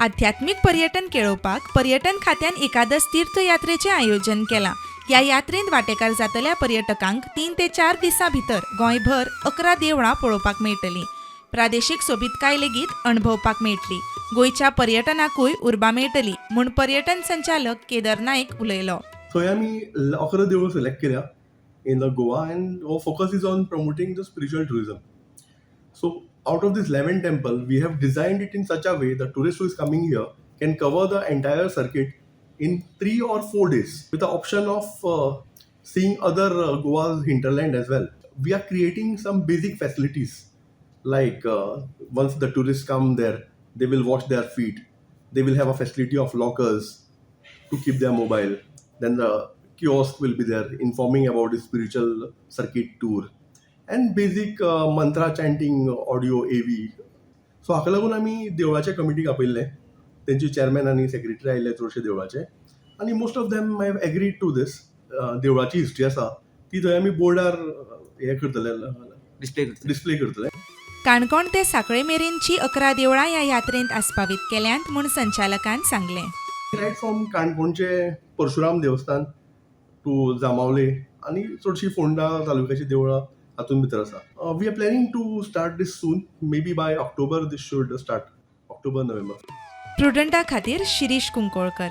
आध्यात्मीक पर्यटन केळोवपाक पर्यटन खात्यान एकादस तीर्थयात्रेचें आयोजन केलां. ह्या यात्रेंत वांटेकार जातल्या पर्यटकांक 3 ते 4 दिसां भितर गोंयभर 11 देवळां पळोवपाक मेळटलीं. प्रादेशीक सोबीतकाय लेगीत अणभवपाक मेळटली. गोंयच्या पर्यटनाकूय उर्बा मेळटली म्हूण पर्यटन संचालक केदार नायक उलयलो. थंय आमी 11 देवळां सिलेक्ट केल्या in the Goa, and our focus is on promoting the spiritual tourism. So out of this 11 temple, we have designed it in such a way the tourist who is coming here can cover the entire circuit in 3 or 4 days with the option of seeing other Goa's hinterland as well. We are creating some basic facilities like once the tourists come there, they will wash their feet. They will have a facility of lockers to keep their mobile. Then the kiosk will be there informing about the spiritual circuit tour and basic mantra chanting audio AV. So हाका लागून आमी देवळाच्या कमिटीक आपयल्ले. तेंचे chairman आनी secretary आयिल्ले चडशे देवळाचे आनी most of them have agreed to this. देवळाची हिस्ट्री आसा ती थंय आमी बोर्डार हें करतले. डिस्प्ले करतले. डिस्प्ले करतले. काणकोण ते साखळे मेरेनची 11 देवळां ह्या यात्रेंत आस्पावीत केल्यांत म्हूण संचालकान सांगलें. रायट फ्रॉम काणकोणचे परशुराम देवस्थान टू जांबावले आनी चडशीं फोंडा तालुक्याची देवळां हातूंत भितर आसा. We are planning to start this soon. Maybe by October this should start, October, November. प्रुडंटा खातीर शिरीष कुंकोळकर.